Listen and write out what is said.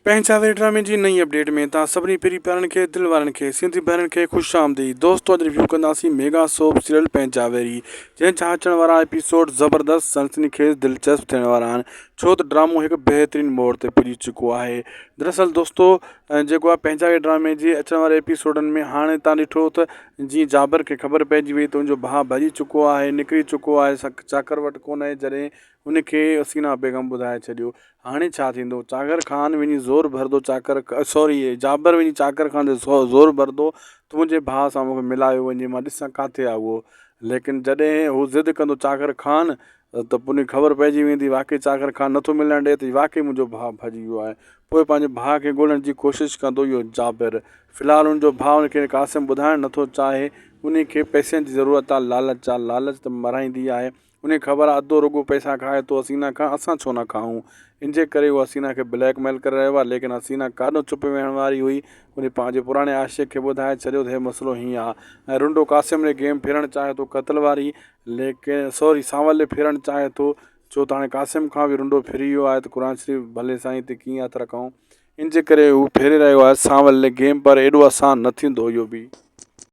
پنهنجا وير ڊرامي جي نئين اپڊيٽ ۾ توهان سڀني پرين پيارن کي دل وارن کي سنڌي ڀائرن کي خوش آمديد دوستو اڄ ريويو ڪنداسين ميگا سوپ سيريل پنهنجا ويري جنهن جا اچڻ وارا ايپيسوڊ زبردست سنسني خيز دلچسپ ٿيڻ وارا آهن ڇو ته ڊرامو هڪ بهترين موڙ تي پڄي چڪو آهي دراصل دوستو جيڪو آهي پنهنجا ويري ڊرامي جي اچڻ واري ايپيسوڊن ۾ هاڻي تان ڏٺو ته جيئن جابر کي خبر پئجي وئي ته ان جو ڀاء ڀڄي چڪو آهي نڪري چڪو آهي چاڪر وٽ ڪونهي جڏهن ان کي حسينا بيگم ٻڌائي ڇڏيو. هاڻي ڇا ٿيندو؟ چاڪر خان وڃي زور ڀرندو چاڪر سوري جابر وڃي چاڪر خان تي زور ڀرندو ته منهنجي ڀاء سان مون کي ملايو وڃي مان ڏسان ڪاٿي آهي اهو. ليڪن جڏهن هو ضد ڪندو چاڪر خان ته پوء ان کي خبر پئجي ويندي واقعي چاڪر خان نٿو ملڻ ڏئي ته واقعي منهنجو ڀاء ڀڄي ويو آهي. پوء پنهنجي ڀاء کي ڳولڻ جي ڪوشش ڪندو اهو جابر. في الحال ان جو ڀاء ان کي قاسم ٻڌائڻ نٿو چاهي. ان کي پئسن جي ضرورت آهي لالچ آهي لالچ ته مرائيندي آهي. ان کي خبر آ ادو رڳو پئسا کائي ٿو حسينا کان اسان ڇو نه کائون ان جي ڪري هو حسينا کي بليڪ ميل ڪري رهيو آ ليڪن حسينا ڪاڏو چپ ويهڻ واري هئي ان پنهنجي پراڻي عاشق کي ٻڌائي ڇڏيو ته هي مسئلو هيئن آ ۽ رنڊو قاسم ڏي گيم ڦيرڻ چاهي ٿو قتل واري ليڪن سوري سانول ڏي ڦيرڻ چاهي ٿو ڇو ته هاڻي قاسم کان به رنڊو ڦري ويو آهي ته قرآن شريف ڀلي سائين تي ڪيئن هٿ رکون ان جي ڪري هو ڦيري رهيو آهي سانول ڏي گيم پر ايڏو آسان نه ٿيندو اهو به.